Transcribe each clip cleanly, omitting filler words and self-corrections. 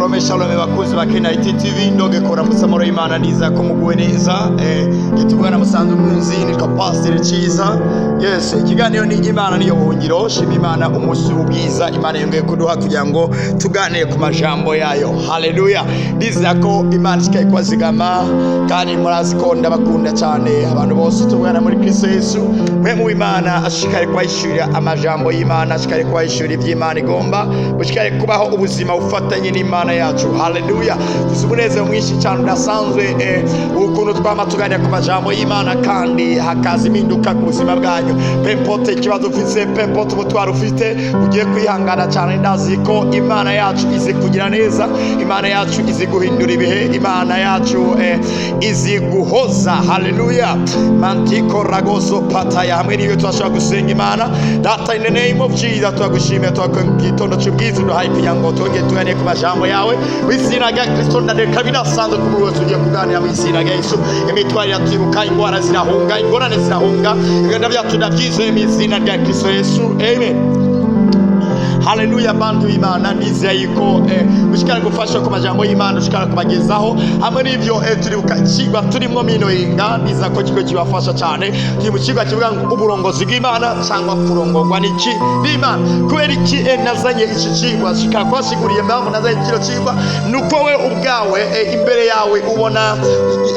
Shalom shalom bakunzi ba KNIT TV, ndoge kuramutsa amahoro y'Imana, niza ko muguwe neza. Gitubwana musanzwe munzi, nitwa Pastor Ciza. Yes, ikiganiro ni Imana niyo buhungiro. Shima Imana umunsi w'ubwiza Imana yongeye kuduha kugira ngo tuganire ku majambo yayo. Haleluya! Ndizera ko Imana ishikaye kubazigama, kandi murazi ko ndabakunda cyane abantu bose tubana muri Kristo Yesu. Mwe mu Imana ashikaye kubahishurira amajambo y'Imana, ashikaye kubahishurira iby'Imana igomba bushikaye kubaho ubuzima bufatanye n'Imana yacu. Haleluya! Tuzi umunezero mwinshi cyane udasanzwe, ukuntu twama tuganira ku majambo y'Imana kandi hakaza impinduka ku buzima bwanyu. Peu importe ikibazo ufite, peu importe umutwaro ufite, ugiye kwihangana cyane. Ndazi ko Imana yacu izi kugira neza, Imana yacu izi guhindura ibihe, Imana yacu izi guhoza. Haleluya! Mantiko ragozo pataya hamwe n'iyo turashobora gusenga Imana. Data, in the name of Jesus, turagushimiye, turakwega igitondo cy'ubwiza uduhaye kugira ngo twongere tuganire ku majambo yawe. Mu izina rya Kristo, ndareka bidasanzwe ku muntu wese ugiye kuganira. Mu izina rya Yesu, imitwaro iratibuka, indwara zirahunga, ingorane zirahunga. Ibiganda byacu ndabyizeye mu izina rya Kristo Yesu, amen. Haleluya! Bantu b'Imana, nizeye yuko ushikara gufasha ku majambo y'Imana, ushikara kubagezaho. Hamwe n'ivyo, turibuka ikigwa turimwo mino yinga, niza ko kigo kibafasha cyane. Turi mu kigwa kivuga ngo uburongozi bw'Imana cyangwa kurongorwa n'iki? N'Imana. Kubera iki nazanye iki kigwa? Shikara kubasiguriye impamvu nazanye kino kigwa, nuko we ubwawe imbere yawe ubona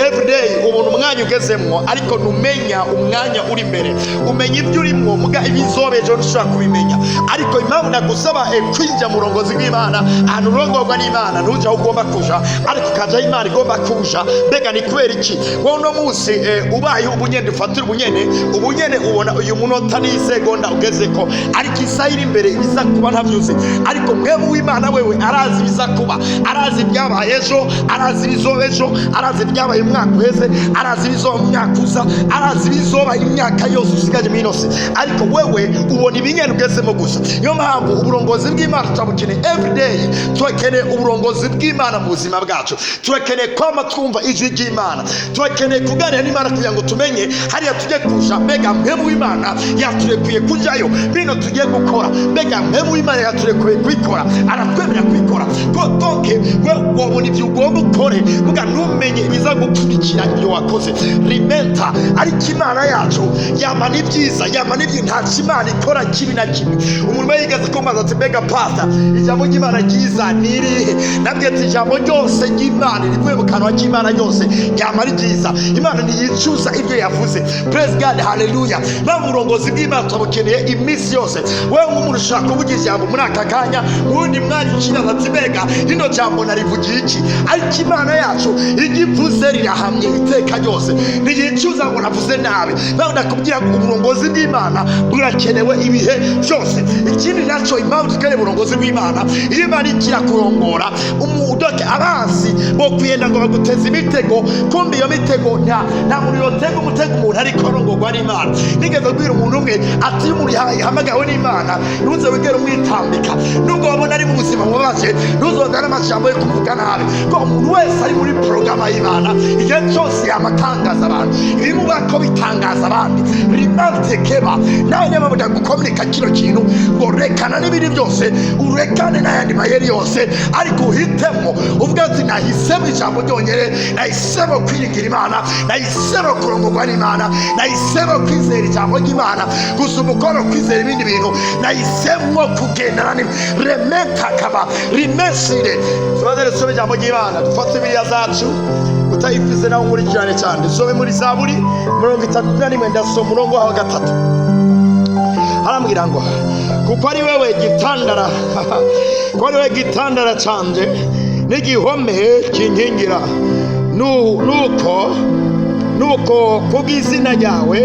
everyday, ubona umwanya ugezemwo, ariko ntumenya umwanya uri imbere. Umenya ibyo urimwo, muga ibizoba ejo ntushobora kubimenya. Ariko impamvu nagusaba kwinjira mu burongozi bw'Imana, ahantu urongorwa n'Imana, ntujya aho ugomba kuja, ariko ukaja aho Imana igomba kuja. Mbega ni kubera iki wowe uno munsi ubaye ubunyene, ufatira ubunyene, ubunyene ubona uyu munota n'isegonda ugezeko, ariko isaha iri imbere ibiza kuba ntavyuzi? Ariko mwebwe w'Imana wewe arazi ibiza kuba, arazi ibyabaye ejo, arazi ibizoba ejo, arazi ibyabaye umwaka uheze, arazi ibizoba mu mwaka uza, arazi ibizoba imyaka yose usigaje muri ino si. Ariko wewe ubona ibinyene ugezemo gusa. Niyo mpamvu uburongozi bw'Imana turabukeneye everyday. Turakeneye uburongozi bw'Imana mu buzima bwacu, turakeneye kwama twumva ijwi ry'Imana, turakeneye kuganira n'Imana kugira ngo tumenye hariya tujye kuja. Mbega mpemu w'Imana yaturekuye kujyayo? Bino tugiye gukora, mbega mpemu w'Imana yaturekuye kubikora? Aratwemerera kubikora? Ko donc we wabona ibyo ugomba ukore, muga ntumenye ibiza gukurikira ibyo wakoze rimenta. Ariko Imana yacu yamana ibyiza, yamana ibyo. Nta Imana ikora kibi na kimwe. Umuntu we yigeze kumbaza ati: "Mbega pastor, ijambo ry'Imana ryiza ni irihe?" Nabwiye ati: "Ijambo ryose ry'Imana rivuye mu kanwa k'Imana ryose ryama ari ryiza. Imana ntiyicuza ibyo yavuze." Praise God, haleluya! Mpamvu uburongozi bw'Imana turabukeneye iminsi yose. Wewe nk'umuntu ushobora kuvuga ijambo muri aka kanya, mu wundi mwanya ukibaza ati: "Mbega rino jambo narivugiye iki?" Ariko Imana yacu iryo ivuze rirahamye iteka ryose, ntiyicuza ngo navuze nabi. Nawe ndakubwira ngo uburongozi bw'Imana burakenewe ibihe byose. Ikindi nacyo, impamvu dukeneye uburongozi bw'Imana, iyo Imana ikira kurongora umudoke, abansi bo kwiyenda ngo baguteze imitego, kumbe iyo mitego nta muntu yotega umutego umuntu ariko arongorwa n'Imana. Nigeze kubwira umuntu umwe ati: "Iyo umuntu yahamagawe n'Imana, ntuze wigere umwitambika. Nubwo wabona ari mu buzima bubabaje, ntuzongere amajambo yo kuvuga nabi, ko umuntu wese ari muri porogaramu y'Imana igihe cyose yamatangaza abantu, ibimubako bitangaza abandi." Rimante keba nawe, niyo mpamvu ndagukominika kino kintu ngo rekana n'ibindi byose, urekane n'ayandi mayeri yose, ariko uhitemo uvuga ati: "Nahisemo ijambo ryonyine, nahisemo kwiringira Imana, nahisemo kurongorwa n'Imana, nahisemo kwizera ijambo ry'Imana gusa umukoro kwizera ibindi bintu, nahisemo kugendana ni rementa kaba rimesire." Tubanze dusome ijambo ry'Imana, dufate Bibiliya zacu. Utayifise nawe nkurikirane cyane. Dusome muri Zaburi 31, ndasoma umurongo waho gatatu. Arambwira ngo: "Kuko ari wewe gitandara, kuko ari wewe gitandara canje n'igihome kinkingira. Nuko kubw'izina ryawe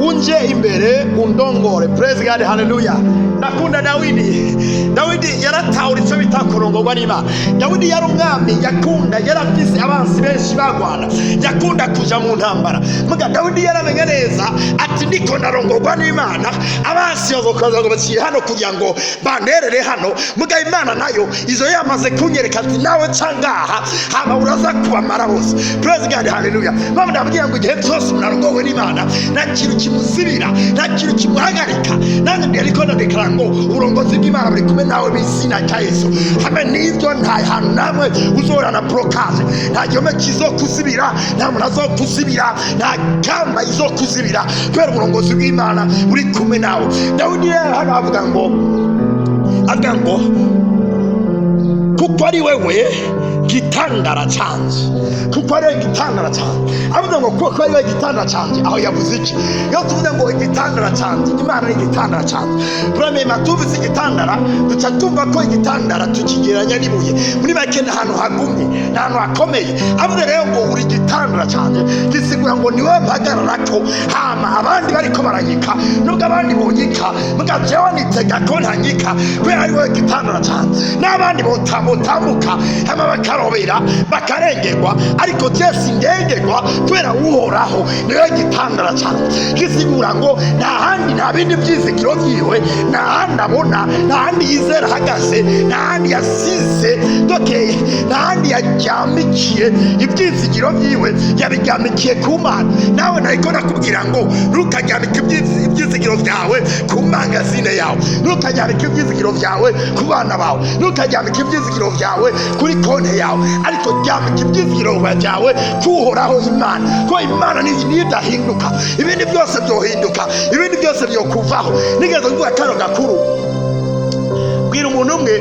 unje imbere, undongore." Praise God, haleluya! Nakunda Dawidi. Dawidi yaratahura icyo bita kurongorwa n'Imana. Dawidi yari umwami, yakunda, yarafise abansi benshi bagwana, yakunda kuja mu ntambara. Muga Dawidi yaramenya neza ati: "Ndiko ndarongorwa n'Imana, abansi bazokaza ngo baciye hano kugira ngo banterere hano, muga Imana nayo izo yamaze kunyereka ati nawe ca ngaha, hama uraza kubamara bose." Praise God, haleluya! Mpamvu ndabwira ngo igihe cyose umuntu arongowe n'Imana, nta kintu. Kimuzibira, nta kintu kimuhagarika. Nanjye ariko ndadekara ngo uburongozi bw'Imana buri kumwe nawe mu izina rya Yesu. Hamwe n'ibyo, nta hantu namwe uzohora na blocage, nta gihome kizokuzibira, nta muntu azokuzibira, nta kamba izokuzibira, kubera uburongozi bw'Imana buri kumwe nawe. Dawidi rero hano avuga ngo kuko ari wewe gitandara canje, kuko ari we gitandara canje. Avuga ngo kuko ari we gitandara canje, aho yavuze iki? Iyo tuvuze ngo igitandara canje, Imana ni igitandara canje, turamenya tuvuze igitandara, duca tumva ko igitandara tukigereranya n'ibuye. Muri make, ni ahantu hagumye, ni ahantu hakomeye. Avuze rero ngo uri igitandara canje, gisigura ngo niwe mpagararako hama abandi bariko baranyika. Nubwo abandi bonyika, muga jewe nitega ko ntanyika, kubera ari wowe gitandara canje. N'abandi botambuka hama bakarobera, bakarengerwa, ariko je sindengerwa, kubera Uhoraho niwe gitandara canje. Gisigura ngo nta handi, nta bindi vyizigiro vyiwe, nta handi abona, nta handi yizera ahagaze, nta handi yasize dokeye, nta handi yaryamikiye ivyizigiro vyiwe, yabiryamikiye ku Mana. Nawe nariko nakubwira ngo ntukaryamike ivyizigiro vyawe ku mangazine yawe, ntukaryamike ivyizigiro vyawe ku bana bawe, ntukaryamike ivyizigiro vyawe kuri konte yawe, ariko ryamika ivyizigiro vyawe kuhoraho Imana, ko Imana niyo idahinduka. Ibindi byose byohinduka, ibindi byose byokuvaho. Nigeze kuvuga kano gakuru, bwira umuntu umwe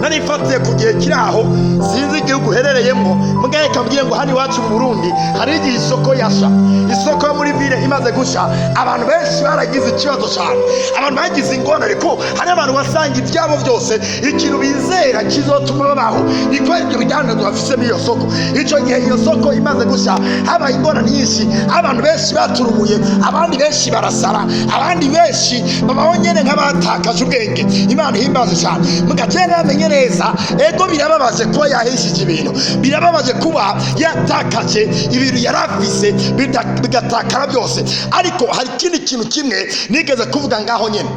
nari mfatiye ku gihe kiri aho, sinzi igihugu uherereyemo, mugaye kabwire ngo hano iwacu mu Burundi hari igihe isoko yasha, isoko yo muri ville imaze gusha, abantu benshi baragize ikibazo cyane, abantu bagize ingorane. Ariko hari abantu wasanga ibyabo byose, ikintu bizera kizotuma babaho, ni kubera ibyo bidandazwa bafise muri iyo soko. Icyo gihe iyo soko imaze gusha, habaye ingorane nyinshi, abantu benshi baturubuye, abandi benshi barasara, abandi benshi babaho nyene nk'abatakaje ubwenge. Imana ihimbaze cyane. Mugacere bamenye neza, ego birababaje kuba yahishije ibintu, birababaje kuba yatakaje ibintu yari afise, bigatakara byose, ariko hari ikindi kintu kimwe nigeze kuvuga ngaho nyene.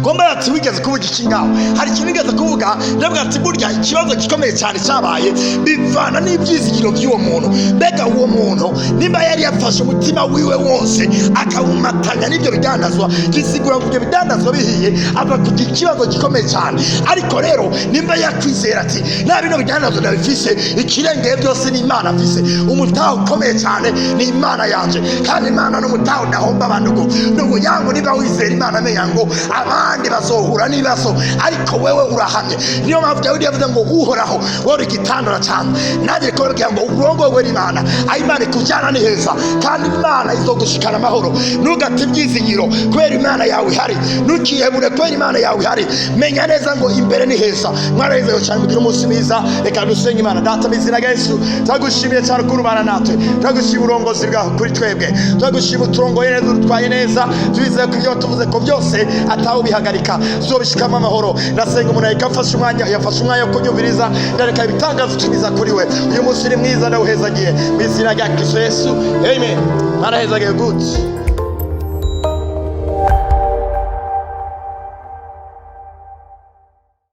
Ngomba ati wigeze kuvuga iki ngaho? Hari ikintu nigeze kuvuga, ndavuga ati burya ikibazo gikomeye cyane cyabaye bivana n'ibyizigiro by'uwo muntu. Mbega uwo muntu nimba yari yafashe umutima wiwe wose akawumatanya n'ibyo bidandazwa, gisigura ngo ibyo bidandazwa bihiye ava kugira ikibazo gikomeye cyane. Ariko rero nimba yakwizera ati nta bino bidandazwa ndabifise, ikirengeye byose ni Imana afise, umutaha ukomeye cyane ni Imana yanje, kandi Imana n'umutaha udahomba abantu. Ngo yango niba wizera Imana, amenya ngo abandi bazohura n'ibibazo, ariko wewe urahamye. Niyo mpamvu Dawidi yavuze ngo Uhoraho, wowe uri igitandara cyane. Nanjye riko babwira ngo urongowe n'Imana, aho Imana ikujyana ni heza, kandi Imana izogushikana amahoro. Ntugate ibyizigiro kubera Imana yawe ihari, ntukihebure kubera Imana yawe ihari. Menya neza ngo imbere ni heza. Mwarahezeho cyane, mugire umunsi mwiza. Reka dusenge Imana. Data, mu izina rya Yesu, turagushimiye cyane ukuntu ubana natwe, turagushima uburongozi bwawe kuri twebwe, turagushima uturongoye neza, udutwaye neza. Twizeye ko ibyo tuvuze ko byose atawubihagarika, zobishikamo amahoro. Ndasenga umuntu yareka afashe umwanya, yafashe umwanya wo kunyumviriza, ndareka ibitangazo tumiza kuri we. Uyu munsi ni mwiza, ndawuhezagiye mu izina rya Kristo Yesu, amen. Mwarahezagiye, good.